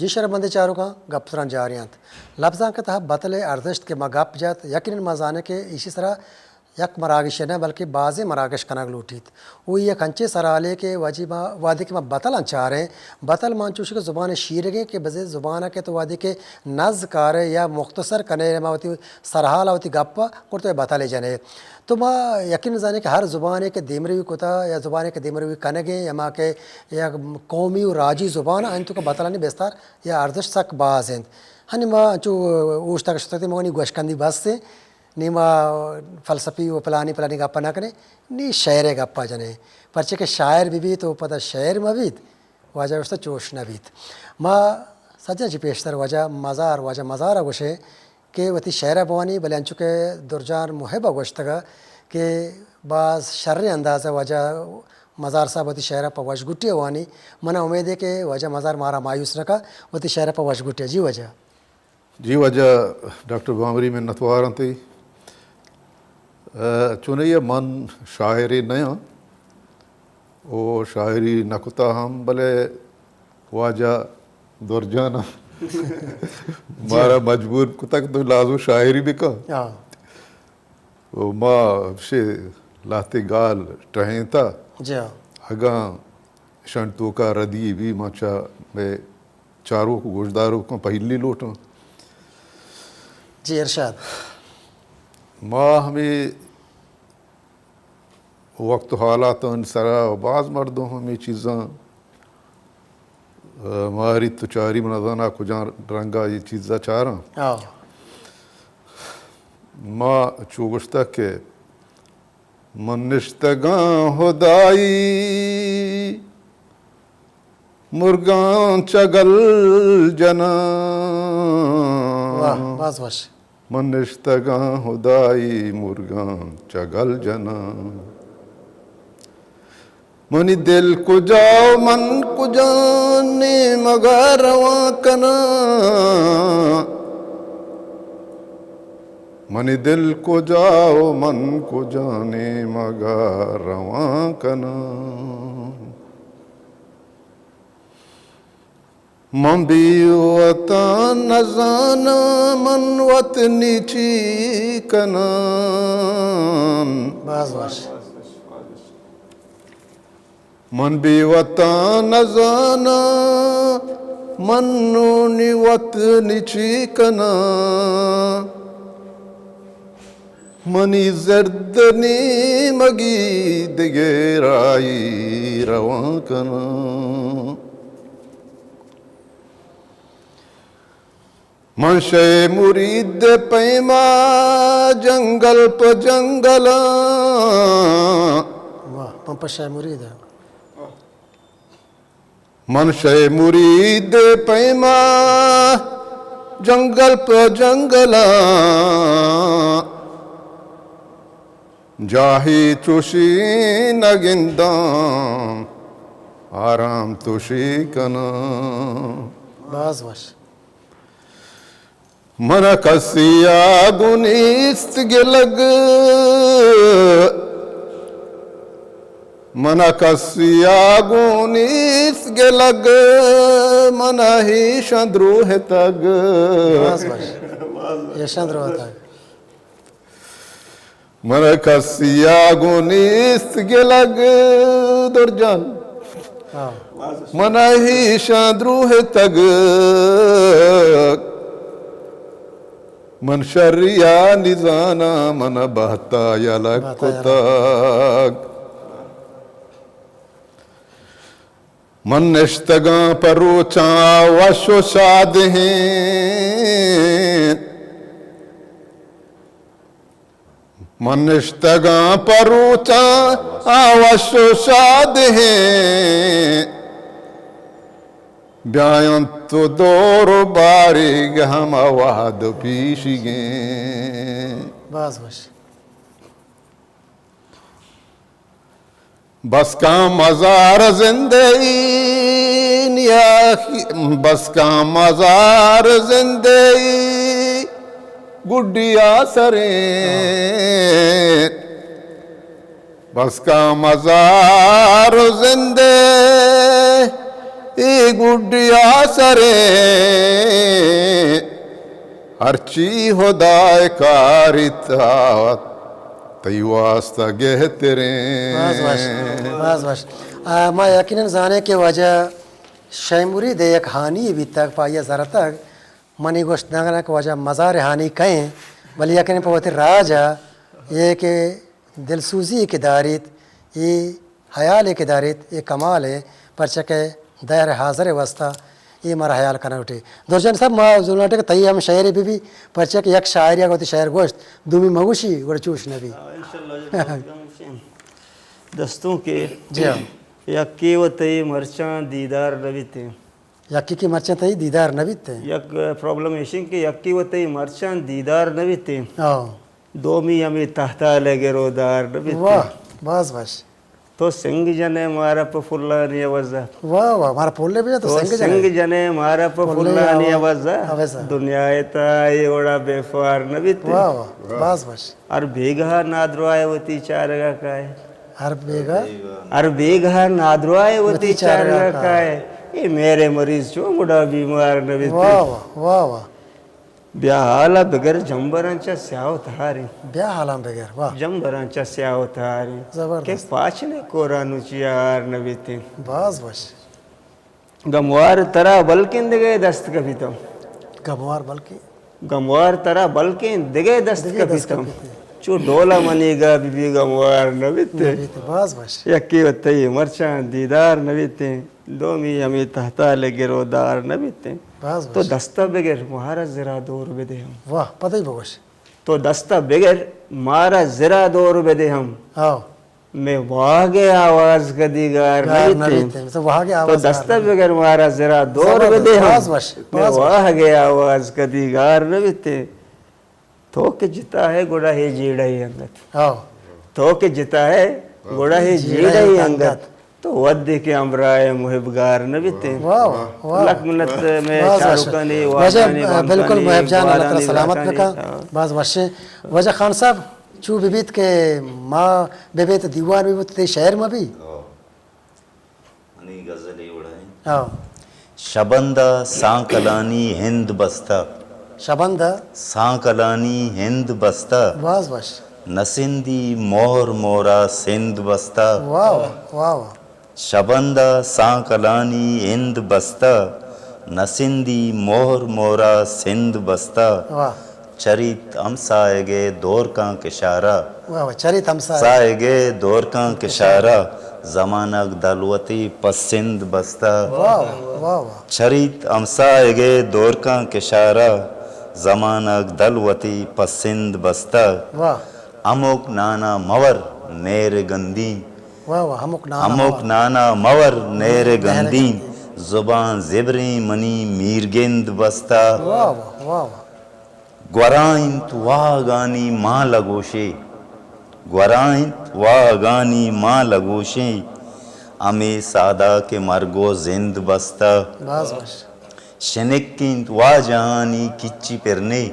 شرپمندیں چاروکاں، گپ تران جاری انت۔ لبزانک ءِ تہا بتل ءِ ارزشت کہ ما گپ جت، یقیناً ما زانیں کہ ایشی سرا یک مراگش نہ بلکہ بازیں مراگش کنگ لوٹیت۔ او یک انچیں سرحالے کہ واجی ما وہدے کہ ما بتلاں چاریں، بتل ما انچوش کہ زبان شیرگیں کہ بزے زبان کہ تو وہدے کہ نز کارے یا مختصر کنے، ما وتی سرحال ءَ وتی گپ ءَ کرت ءُ بتلے جنے۔ تو ما یقین زانیں کہ ہر زبانے کہ دیمروی کتا یا زبانے کہ دیمروی کنگیں یا ما کہ یک قومی و راجی زبان انت کہ بتلانی بستار یا ارزش سک باز انت۔ ہنی ما انچو اوشتاک شتگ، ما نی گوشکندی بس انت، نی ما فلسفی و پلانی پلانی گپ نہ کنیں، نی شعر گپ جنیں، پرچے کہ شاعر بہ بیت و پدا شعر مہ بیت۔ واجہ گوشتہ چوش نہ بیت۔ ما سجہ چہ پیشتر واجہ مزار، واجہ مزار ءَ گوشیں کہ وتی شعر ءَ بوانی، بلے انچو کہ درجان محب ءَ گوشتگ کہ باز شریں انداز ءَ واجہ مزار صاحب وتی شعر ءَ پہ وشگٹی ءَ وانی۔ من ءَ امیدے کہ واجہ مزار مارا مایوس نہ کا، وتی شعر ءَ پہ وشگٹی ءَ۔ جی واجہ۔ جی واجہ ڈاکٹر بامری، منتوار آں تئی۔ ءَ، چونائی ءَ من شاعرے نیاں و شاعری نہ کتا ہم، بلے واجہ درجان ءَ جی۔ مارا مجبور کتگ تو لازم شاعری بکن۔ ہاں۔ و ما شے لہتے گال ٹہینتا۔ جی ہاں۔ اگاں اشان توکا ردی بی، ما چا مئے چاروک و گوشداروکاں پہلی لوٹاں۔ جی ارشاد۔ ما ہمے وقت و حالاتانی سرا باز مردم ہمے چیزاں، ءَ، ماریت و چاری، من نزاناں کجام رنگا اے چیزا چاراں۔ آ۔ ما چو گوشتگ کہ من نشتگاں ہدائی مرگاں چگل جناں۔ واہ، باز وش۔ من نشتگاں ہدائی مرگاں چگل جناں۔ منی دل کجا و من کجا نیمگا رواں کناں۔ منی دل کجا و من کجا نیمگا رواں کناں۔ من بے وتاں نزاناں من وت نی چی کناں۔ باز وش۔ من بے وتاں نزاناں من نوں نی وت نی چی کناں۔ منی زرد نیمگی دگہ راہی رواں کناں۔ من شے مرید ءِ پیما جنگل پہ جنگلاں۔ واہ، من پہ شے مرید ءَ۔ من شے مرید ءِ پیما جنگل پہ جنگلاں۔ جاہے چوشی نہ گنداں، آرام توشی کناں۔ باز وش۔ من ءَ کسی ءَ گوں نیست گلگ، من ءَ کسی ءَ گوں نیست گلگ، من ءَ ایشاں دروہتگ۔ باز وش۔ ایشاں دروہتگ۔ من ءَ کسی ءَ گوں نیست گلگ، درجان۔ ہاں۔ من ءَ ایشاں دروہتگ۔ من شری ءَ نزاناں، من ءَ بہت ءَ یلہ بہت ءَ یلہ۔ کتگ۔ من نشتگاں پہ روچاں وش و شادہیں۔ من نشتگاں پہ روچاں وش و شادہیں۔ بیاینت و دور و باریگ ہم وہد پیشیگیں۔ باز وش۔ بس کاں مزار زندئی نیا، بس کاں مزار زندئی گڈی آسریں۔ بس کاں مزار زندے اے گڈیا سریں ہرچی ہدائے کاریت، تئی واسطہ گہتریں۔ باز وش، باز وش۔ آ، ما یقیناً زانیں کہ واجہ شے مرید ءِ یک ہانی بیتگ، پہ آئی ءَ زرتگ۔ منی گوشت نہ کناں کہ واجہ مزار ہانی کئے ایں، بلے یقیناً پہ وتی راج ءَ اے کہ دلسوزی کہ داریت، اے ہیالے کہ داریت، اے کمالے، پرچا کہ دیر حاضر ءِ واسطہ اے مارا ہیال کنگ لوٹی۔ درجان صاحب، ما زاناں کہ تئی ہم شعرے بہ بی، پرچا کہ یک شاعرے اگاں وتی شعر گوشت، دومی مہ گوشی، گڑا چوش نہ بی۔ ہاں، انشاءاللہ، جی ہاں۔ دستوں کہ جی ہاں۔ یکے و تئی مرچاں دیدار نہ بیتیں۔ یکے کہ مرچاں تئی دیدار نہ بیتیں۔ یک پرابلم ایشیں کہ یکے و تئی مرچاں دیدار نہ بیتیں۔ ہاں۔ دومی ہمے تہتال ءِ گر و دار نہ بیتیں۔ واہ، باز وش۔ تو سنگ جنے مارا پہ پلانی عوضا۔ واہ واہ، مارا پلے بجا تو تو سنگ جنے۔ سنگ جنے مارا پہ پلے پلانی عوضا۔ عوضا۔ دنیا ءِ تہا اے وڑا بے پار نہ بیتیں۔ واہ واہ، باز وش۔ ہر بیگاہ نادراہ ءَ وتی چارگا کائے۔ ہر بیگاہ۔ ہر بیگاہ نادراہ ءَ وتی وتی چارگا چارگا کائے۔ کائے۔ اے مہر ءِ مریض چوں گڑا بیمار نہ بیتیں۔ واہ واہ، واہ واہ۔ بیا حالا بگر جمبراں چہ سیاہ و تہاریں۔ بیا حالاں بگر، واہ۔ جمبراں چہ سیاہ و تہاریں۔ زبردست۔ کہ پاچنے کورانو چی آر نہ بیتیں۔ باز وش۔ گموار ترا بلکیں دگہ دست کپیتم۔ گموار بلکیں۔ گموار ترا بلکیں دگہ دست دگہ دست کپیتم۔ کپیتم۔ چو ڈولا منیگا بی بی گموار نہ بیتیں۔ نہ بیتیں، باز وش۔ یکے و تئی مرچاں دیدار نہ بیتیں۔ دومی ہمے تہتال ءِ گر و دار نہ بیتیں۔ باز تو وش۔ دستا بگر مارا زرا دور بدے ہم۔ واہ، پدئی بگوش۔ تو دستا بگر مارا زرا دور بدے ہم۔ ہاؤ۔ مئے واہگ ءِ آواز کدی گار نہ گار نہ بیتیں۔ بیتیں۔ تو واہگ ءِ تو آواز گار دستا نہ بیتیں۔ بگر مارا زرا دور زبردست۔ بدے ہم۔ باز وش، مئے باز وش۔ واہگ ءِ آواز کدی گار نہ بیتیں۔ تو کہ جتا ہے گڑا ہے جیڑہ ءِ انگت۔ ہاؤ۔ تو کہ جتا ہے گڑا ہے جیڑہ ءِ انگت۔ تو وھدے کہ ہمراہ ءِ محب گار نہ بیتیں۔ واہ، واہ، واہ۔ لک منت مئے باز وش۔ چاروکانی، واجہ، واجہانی، بالکل محب جان، اللہ تعالیٰ سلامت بکا۔ ہاں۔ باز وشیں۔ واجہ خان صاحب، چو ببیت کہ ما ببیت دیوان ببیت، تئی شعر مہ بی؟ ہاں۔ منی غزل اے وڑا انت۔ ہاں۔ شبند ءَ سانکلانی ہند بستہ۔ شبند ءَ؟ سانکلانی ہند بستہ۔ باز وش۔ نسندی مہر مورا سند بستہ۔ واہ، واہ، واہ، واہ۔ شبند ءَ سانکلانی ہند بستہ، نسندی مہر مورا سند بستہ۔ واہ۔ چریت ہمساہگ ءِ دورکاں کشارا۔ واہ واہ، چریت ہمساہگ۔ ہمساہگ ءِ دورکاں کشارا، زمانگ دل وتی پسند بستہ۔ واہ واہ، واہ واہ۔ چریت ہمساہگ ءِ دورکاں کشارا، زمانگ دل وتی پسند بستہ۔ واہ۔ ہمک نانا مور نیر گندین۔ واہ واہ، ہمک نانا ہمک مور۔ نانا مور نیر نیر گندین۔ گندین۔ زبان زبریں منی میرگند بستہ۔ واہ واہ، واہ واہ۔ گورا انت واہگانی ماں لگوشے، گورا انت واہگانی ماں لگوشے، ہمے سادا کہ مرگ و زند بستہ۔ باز وش۔ شنک انت واجہانی کچی پرنے،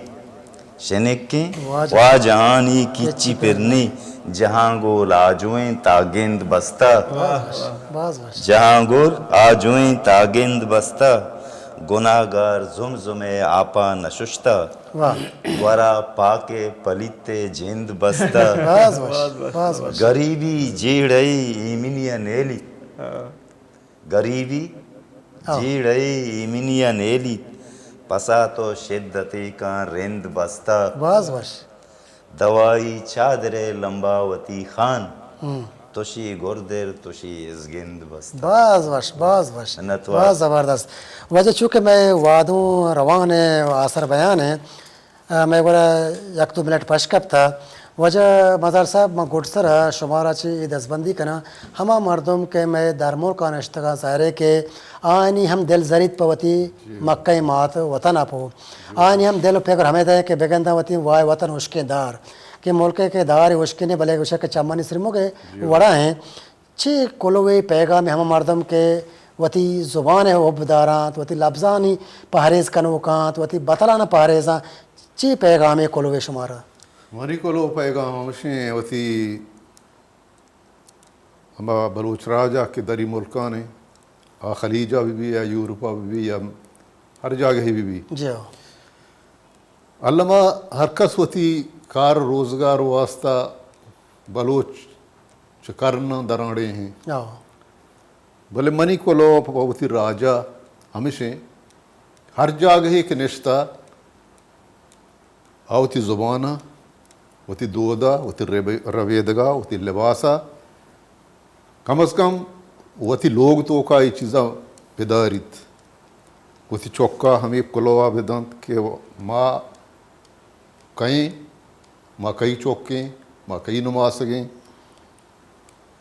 شنک انت واجہ۔ واجہانی کچی پرنے، جہاں گول آجوئیں تاگند بستہ۔ باز وش، باز وش۔ جہاں گول آجوئیں تاگند بستہ، گناہگار زمزمے آپا نششتہ۔ واہ۔ گورا پاک ءُ پلیت ءِ جند بستہ۔ باز وش، باز وش۔ گریبی جیڑہ ءِ ایمنی ءَ نیلیت۔ ہاں۔ گریبی ہاں۔ جیڑہ ءِ ایمنی ءَ نیلیت۔ پسا تو شدتے کاں رند بستہ۔ باز وش۔ دوائی چادر ءِ لمبا وتی خان۔ ہم۔ تشی گردر، تشی ازگند بستہ۔ باز وش، باز وش۔ منتوار۔ باز زبردست۔ واجہ چونکہ مئے وہدوں روان ءُ آسر بیان ایں، آ، مئے گورا یک دو منٹ پش کپتہ۔ واجہ مزار صاحب، من گڈسرا شمارا چہ اے دزبندی کناں، ہما مردم کہ مئے درملکا نشتگاں، ظاہرے کہ آیانی ہم دل زریت پہ وتی مکہ مات وطن ءَ پو۔ آیانی ہم دل ءُ پگر ہمیدا کہ بگنداں وتی وائے وطن ہشکیں دار، کہ ملکے کہ دارے ہشکیں بلے گوشے کہ چمانی سرمگے وڑا ایں۔ چے کلوہے پیغامے ہما مردم کہ وتی زبان ءِ حب دارانت، وتی لبزانی پہریز کنوکانت، وتی بتلان ءَ پہریزاں، چے پیغامے کلوہے شمارا؟ منی کلوہ پیغام ہمشیں وتی ہما بلوچ راج ءَ کہ دری ملکان ایں، آ خلیج ءَ بہ بی یا یورپ ءَ بہ بی یا ہر جاگہے بہ بی۔ جی ہو۔ الما ہر کس وتی کار روزگار واسطہ بلوچ چہ کرن ءَ درانڑے ہیں۔ ہو۔ بلے منی کلوہ پہ وتی راج ءَ ہمیش ہیں، ہر جاگہے کہ نشتہ آ وتی زبان ءَ، وتی دود ءَ، وتی رب-، ربیدگ ءَ، وتی لباس ءَ، کم از کم وتی لوگ توکا اے چیزاں بداریت۔ وتی چکا ہمے کلوہ ءَ بدنت کہ ما کئیں، ما کئی چکیں، ما کئی نماسگیں۔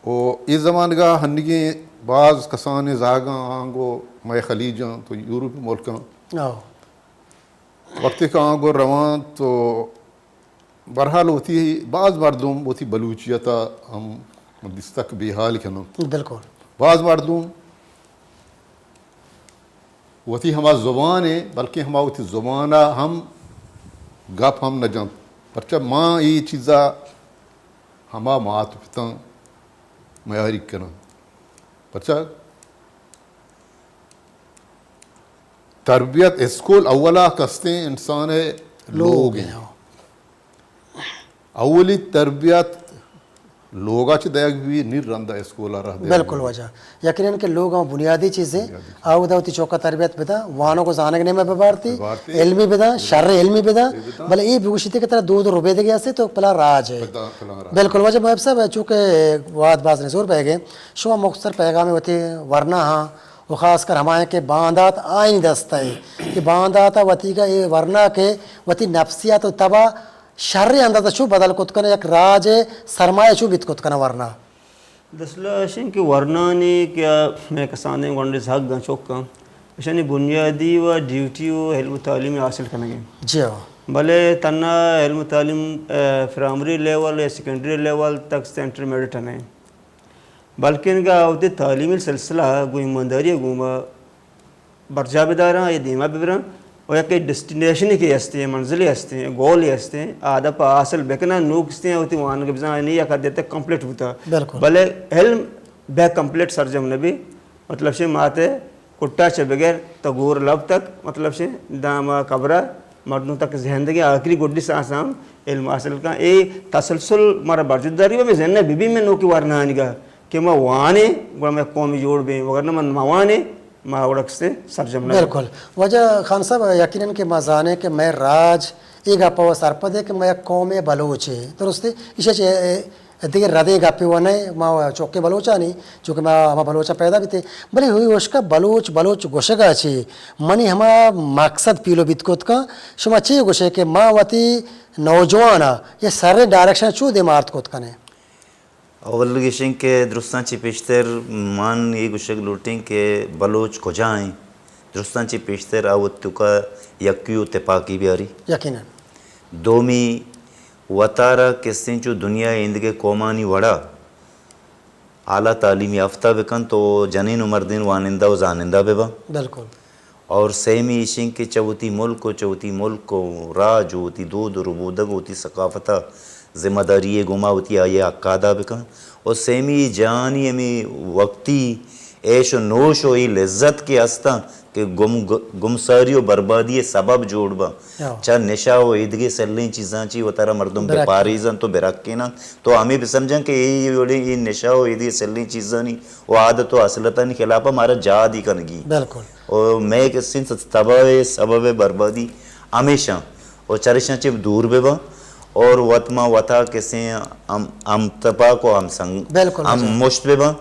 و اے زمانگا ہنگیں باز کسانیں زاگاں آنگو مئے خلیجاں تو یورپی ملکاں۔ آہو۔ وقتی کہ آنگو روان تو بہرحال وتی باز مردم وتی بلوچیت ءَ ہم دیستک بے حال کننت۔ بالکل۔ باز مردم وتی ہما زبان ءَ، بلکیں ہما وتی زبان ءَ ہم گپ ہم نہ جنت۔ پرچا ما اے چیزا ہما مات پتاں میاری کناں۔ پرچا تربیت اسکول اولا کستیں انسان ءِ لوگ لوگ ہیں۔ ہیں۔ اولی تربیت لوگا چہ دئیگ بی، نی رندا اسکولا رہ دئیگ بی۔ بالکل واجہ۔ یقیناً کہ لوگ ہم بنیادی چیزیں، بنیادی چیز۔ آ اودا وتی چوکا تربیت بداں، وانگ و زانگ نیمہ ببارتی، ببارتی۔ علمی بداں، شر علمی بداں، علمی بداں۔ بلے اے بگوشیتے کہ ترا دود و ربیدگے ہستے تو پلاں راج ہے۔ پلاں، پلاں راج۔ بالکل واجہ محب صاحب، چونکہ واد باز نزور بہ گئے، شما مختصر پیغام وتی ورنا ہاں و خاص کر ہمائیں کہ باندات آئین دستا ہے کہ باندات وتیگا اے ورنا کہ وتی نفسیات و تبا شریں انداز ءَ چو بدل کت کناں، یک راج ءِ سرمایہ چو بیت کت کناں ورنا؟ دسلا اشیں کہ ورنانی کہ مئے کسانیں گونڈیں زھگاں چکاں، اشانی بنیادی و ڈیوٹی و علم و تعلیم حاصل کنگیں۔ جی ہاں۔ بلے تنا علم و تعلیم، اے، پرائمری لیول یا سیکنڈری لیول تک سے انٹرمیڈیٹ نہیں، بلکن گا وتی تعلیمی سلسلہ گوں ایمانداری گوما برجاہ بداراں، آئی دیما ببراں و یک ڈیسٹینیشنے کہ ہستیں، منزلے ہستیں، گولے ہستیں، آ دپا حاصل بکناں، نوک ہستیں، وتی وانگ بزاں آئی یک حدے تک کمپلیٹ بوتا۔ بالکل۔ بلے علم بے کمپلیٹ سرجم نہ بی، مطلب شے ماتے کٹا چہ بغیر تا گور لب تک، مطلب شے داما قبرا مردم تک زندگی آخری گڈی سانس ہم علم حاصل کن۔ اے تسلسل مارا برجت داری و میں ذہن بی بی میں نوکی ورنانی گا کہ ما وانے، گڑا میں قومی جوڑ بیں، وگرنہ من ما وانے، ما وڑک سے سرجم نہ بیں۔ بالکل۔ واجہ خان صاحب، یقیناً کہ ما زانیں کہ مئے راج اے گپا و سرپد ہے کہ ما یک قوم بلوچ ہے، درستے؟ ایشا چہ دگہ ردیں گپے و نئے، ما چوکیں بلوچانی، چونکہ ما ہما بلوچاں پیدا بیتے، بلے ہوئی ہوشکا بلوچ، بلوچ گوشگا چی منی ہما مقصد پیلو بیت کت کن، شما چی گوشے کہ ما وتی نوجوانا یہ سریں ڈائریکشن چو دیم آرت کت کنیں؟ اول گشیں کہ درستاں چہ پیشتر من اے گوشگ لوٹیں کہ بلوچ کجا ایں؟ درستاں چہ پیشتر آ وتی توکا یکی و تپاکی بیاری۔ یقیناً۔ دومی، وتارا کسیں چو دنیا ایندگہ قومانی وڑا اعلیٰ تعلیم یافتہ بکنت و جنین و مردین وانندہ و زانندہ بباں۔ بالکل۔ اور سیمی ایشیں کہ چہ وتی ملک و چہ وتی ملک و راج و وتی دود و ربودگ و وتی ثقافت ء ذمہ داری ء گوما وتی آئی ء حق ادا بکن۔ و سیمی جہانی ہمے وقتی عیش و نوش و اے لذت کہ ہستاں کہ گم، گمساری و بربادی ء سبب جوڑ باں۔ ہاں۔ چہ نشہ و ایدگہ سلیں چیزاں چی وتارا مردم بپاریزنت و برکیننت۔ تو ہمے بسمجھاں کہ اے وڑیں اے نشہ و ایدگہ سلیں چیزانی و عادت و اصلتانی خلاف ء مارا جہادی کنگی۔ بالکل۔ و مئے کسیں تباہ ء سبب ء بربادی ہمیشاں و چریشاں چہ دور بہ باں اور وت ما وتا کسیں ہم، ہم تپاک و ہم سنگ، بالکل، ہم مشت بہ باں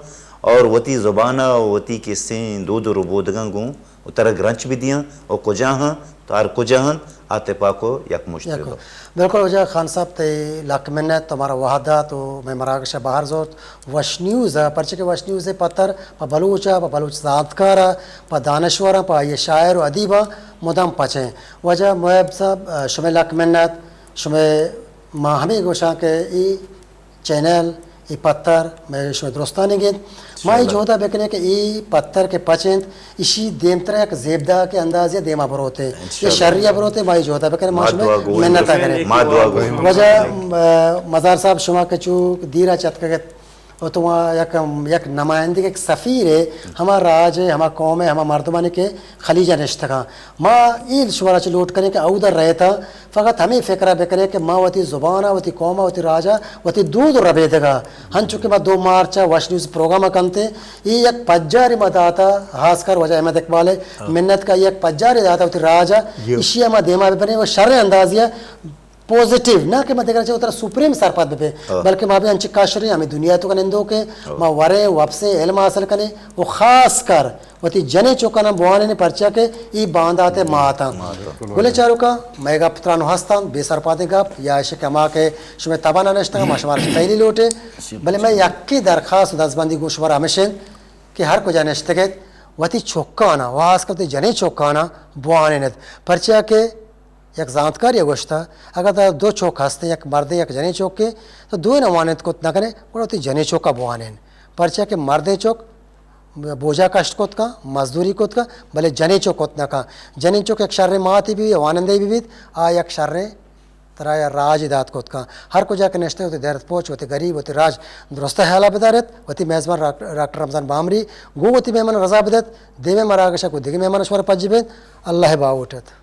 اور وتی زبان ء وتی کسیں دود و ربودگاں گوں و ترا گرنچ بہ دیاں و کجا ہاں تو ہر کجا ہاں آ تپاک و یک مشت بہ باں۔ بالکل واجہ خان صاحب، تئی لک منت، تو مارا وہد دات و مئے مراگش ء بہر زرت۔ وش نیوز ء، پرچہ کہ وش نیوز ء پتر پہ بلوچ ء، پہ بلوچ زانتکار ء، پہ دانشور ء، پہ آئی ء شاعر و ادیباں مدام پچیں۔ واجہ محب صاحب، شمئے لک منت، شمئے ما ہمے گوشاں کہ اے چینل، اے پتر مئے شمئے درستانی گند۔ ما اے جہد ء بکنیں کہ اے پتر کہ پچ انت، ایشی دیمتر یک زیبداک اندازے ء دیما بروت انت۔ یا شری ء بروت انت، ما اے جہد ء بکنیں، ما شمئے منت ء کنیں۔ واجہ، م-، مزار صاحب، شما کہ چو دیر ء چتکگ ات، و تو وہاں یک، یک نمائندگ، یک سفیر ہے، ہما راج ہے، ہما قوم ہے، ہما مردمانی کہ خلیج ءَ نشتگاں۔ ما اے شمارا چہ لوٹ کنیں کہ اودا رہتا، فقط ہمیں فکر ءَ بکنیں کہ ما وتی زبان ءَ، وتی قوم ءَ، وتی راج ءَ، وتی دود و ربیدگ ءَ، ہنچو کہ ما دو مارچ ءَ وش نیوز پروگرام ءَ کنتے، اے یک پجاری ما داتا، خاص کر واجہ احمد اقبال ءِ منت کا یک پجاری داتا وتی راج ءَ، ایشی ءَ ما دیما ببریں و شریں اندازی ءَ پوزیٹیو، نہ کہ ما دگراں چہ وترا سپریم سرپد ببیں، بلکہ ما بھی انچیں کشریں ہمیں دنیا ءِ توکا نندوکیں، ما وریں، وپسیں، علم حاصل کنیں و خاص کر وتی جنیں چکاناں بوانیں، پرچا کہ اے باندات ءِ ماتاں۔ گلیں چاروکاں، مئے گپ ترا نوں ہستاں، بے سرپدیں گپ، یا ایش کہ ہما کہ شمئے تبانا نشتگاں، ما شمارا چہ پہلی لوٹیں، بلے مئے یکیں درخواست و دزبندی گوں شمارا ہمیش انت کہ ہر کجا نشتگ ات، وتی چکاناں، و خاص کر وتی جنیں چکاناں بوانینت، پرچا کہ یک زانتکارے ءَ گوشتہ، اگاں ترا دو چک ہستیں، یک مردے، یک جنیں چکے، تو دوئیناں وانینت کت نہ کنے، گڑا وتی جنیں چک ءَ بوانین۔ پرچا کہ مردیں چک بوجا کشت کت کن، مزدوری کت کن، بلے جنیں چک کت نہ کن۔ جنیں چک یک شریں ماتے بہ بیت، وانندہ بہ بیت، آ یک شریں ترا یا راج دات کت کن۔ ہر کجا کہ نشتگ، وتی درد پوچ، وتی گریب، وتی راج درست حیالا بداریت۔ وتی میزبان ڈاک-، ڈاکٹر رمضان بامری گوں وتی مہمان رضا بدیت۔ دیمے مراگش ءَ گوں دگہ مہمان شمارا پجی بینت۔ اللہ باہوٹ ات۔